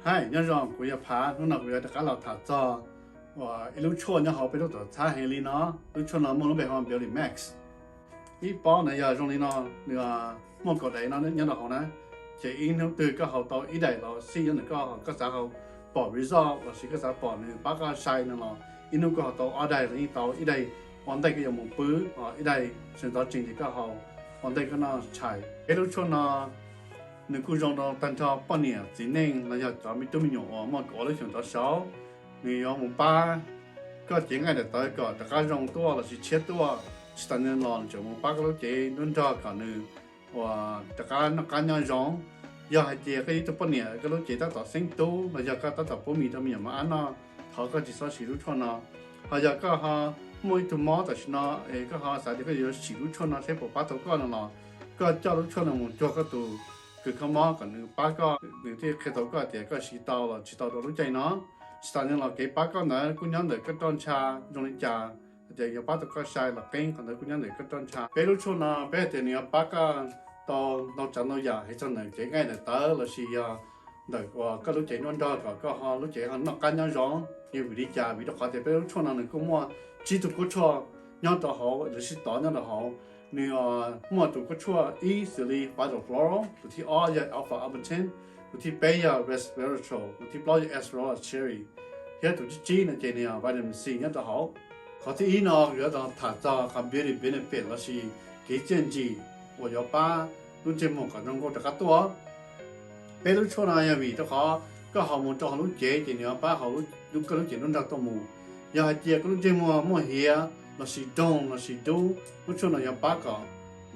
Hi, nyob zoo, kuv yog Phav. Hnub no kuv yuav rov qab los tham txog uas ib lub tshuaj nyob hauv peb lub tuam txhab heev li no. Lub tshuaj no muaj lub npe hu ua Beauty Mix. Ib pob na yog zoo li no, nws muaj kaum daim no nyob rau hauv na. Ces ib hnub twg koj haus tau ib daim los xij nyob ntawm koj, koj xav haus pom result lossis koj xav pom nws pab koj sai no los ib hnub koj haus tau ob daim los yeej tau. Ib daim ua ntej koj yuav mus pw, ib daim sawv ntxov tsees ces koj haus ua ntej koj noj tshais. Peb lub tshuaj no nws kuj zoo rau tag nrho poj niam txiv neej los yog cov me tub me nyuam uas muaj kaum ob lub xyoos rov saud. Nws yuav mus pab koj cev nqaij daim tawv kom rov qab zoo tuaj lossis tshiab tuaj. Tsis tas li los nws tseem mus pab koj lub cev nruab nrog kom nws uas rov qab noj qab nyob zoo. Yog hais tias koj yog ib tug poj niam koj lub cev tab tom xeeb tub los yog koj tab tom pub mis rau me nyuam mos ab noj, thov koj tsis txhob siv lub tshuaj no. Ho yog koj ho muaj ib tug mob tam sim no es koj ho xav tias koj yuav siv lub tshuaj no seb puas pab tau koj no los koj coj lub tshuaj no mus cuag koj tus kws kho mob kom nws pab koj, nws thiaj qhia tau koj tias koj siv tau los tsis tau rau lub caij no. Tsis tas li los kev pab koj ntawd kuj nyob ntawm koj roj ntsha zoo li cas, hais tias yuav pab tau koj sai los qeeb, qhov ntawd kuj nyob ntawm koj roj ntsha. Peb lub tshuaj no peb hais tias nws yuav pab koj tau ntau tsav ntau yam, hais txog ntawm cev nqaij daim tawv lossis yog ntawm uas koj lub cev nruab nrog kom koj ho lub cev ho noj qab nyob zoo. Yog vim li cas? Vim rau qhov tias peb lub tshuaj no nws kuj muaj tsib tug kuab tshuaj nyob rau hauv, lossis tod nyob rau hauv. Nws muaj tus kuab tshuaj ib xws li phytofloral, tus thib ob yog alpha arbutin, tus thib peb yog resveratrol, tus thib plaub yog acerola cherry, thiab tus thib tsib no ces nws yog vitamin C nyob rau hauv. Qhov thib ib no yuav tham txog qhov beauty benefit lossis kev txiaj ntsig uas yuav pab lub ntsej muag kom zoo nkauj rov qab tuaj. Peb lub tshuaj no yog vim rau qhov koj haus mus rau hauv lub cev ces nws yuav pab haus koj lub cev nruab nrog tuaj mus. Yog hais tias koj lub ntsej muag muaj hiav lossis doog lossis dub, lub tshuaj no yuav pab kom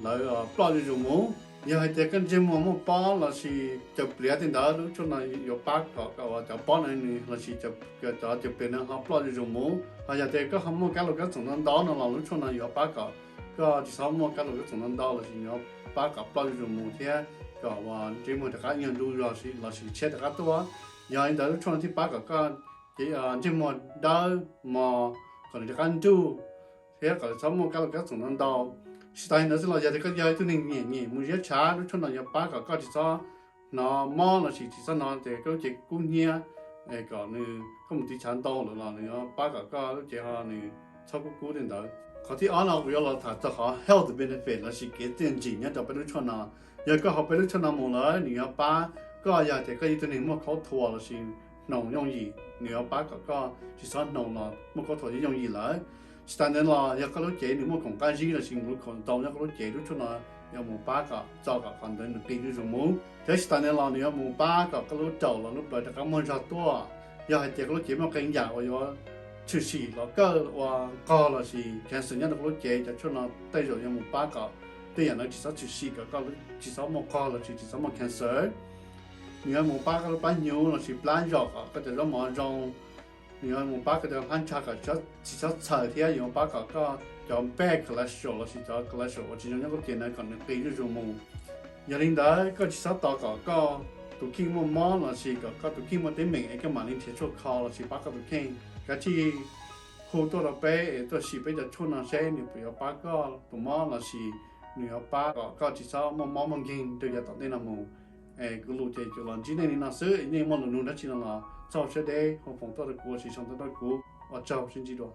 lawv ploj zuj zus mus. Yog hais tias koj ntsej muag muaj pob lossis caws pliav tej ntawd, lub tshuaj no yuav pab kom cov pob no lossis cov caws pliav no ho ploj zuj zus mus. Ho yog tias koj ho muaj kab lus kab txoom ntau ntau no los lub tshuaj no yuav pab kom koj tsis txhob muaj kab lus kab txoom ntau ntau lossis yuav pab kom ploj zuj zus mus thiab kom ntsej muag rov qab nyuag du zog lossis tshiab rov qab tuaj. Yog li ntawd lub tshuaj no thiaj pab kom koj ntsej muag dawb mos, kom nws rov qab nruj thiab kom txhob muaj kab lus kab txoom ntau ntau. Tsis tas li ntawd xwb los yog tias koj yog ib tug neeg nyiam nyiam mus ziab tshav, lub tshuaj no yuav pab kom koj tsis txhob hnov mob lossis tsis txhob hnov tias koj lub cev kub hnyiab, kom nws koj mus tiv tshav ntau lawm los nws yuav pab kom koj lub cev ho nws txhob kub kub tej ntawd. Qhov thib ob no kuv yuav los tham txog qhov health benefit lossis kev txiaj ntsig nyob rau peb lub tshuaj no. Yog koj haus peb lub tshuaj no mus lawm nws yuav pab koj, yog tias koj yog ib tug neeg muaj khaub thuas lossis hnoos yooj yim, nws yuav pab kom koj tsis txhob hnoos los muaj khaub thuas yooj yim lawm. Tsis tas ntawd los yog koj lub cev nws muaj khoom qab zib lossis nqus khoom ntau nyob koj lub cev, lub tshuaj no yuav mus pab kom txo kom qhov ntawd nws qis zuj zus mus. Thiab tsis tas ntawd los nws yuav mus pab kom koj lub raum los lub plawv rov qab muaj zog tuaj. Yog hais tias koj lub cev muaj qee yam uas yuav tshwm sim los kawj ua nqog lossis cancer nyob rau koj lub cev, cov tshuaj no tej zaum yuav mus pab kom tej yam ntawd tsis txhob tshwm sim kom koj tsis txhob muaj nqog lossis tsis txhob muaj cancer. Nws yuav mus pab koj lub plab hnyuv lossis plab zom kom koj cov zaub mov zoo. Nws yuav mus pab koj cov hlab ntsha kom tsis txhob txhaws thiab yuav pab kom koj cov bad cholesterol lossis cov cholesterol uas tsis zoo nyob koj cev ntawd kom nws qis zuj zus mus. Yog li ntawd koj tsis txhob tos kom koj tus kheej muaj mob lossis kom koj tus kheej muaj teeb meem es koj mam li nrhiav tshuaj kho lossis pab koj tus kheej. Kav tsij hu tuaj rau peb es tuaj sim peb cov tshuaj no seb nws puas yuav pab koj tus mob lossis nws yuav pab kom koj tsis txhob muaj mob muaj nkeeg rau yav tom ntej no mus. Es kuv lus ces tsuas los ntsib nej li no xwb, nej muaj lus nug dab tsi no los txhob siab deb, ho foom tuaj rau kuv lossis sau tuaj rau kuv. Ua tsaug, sib ntsib dua.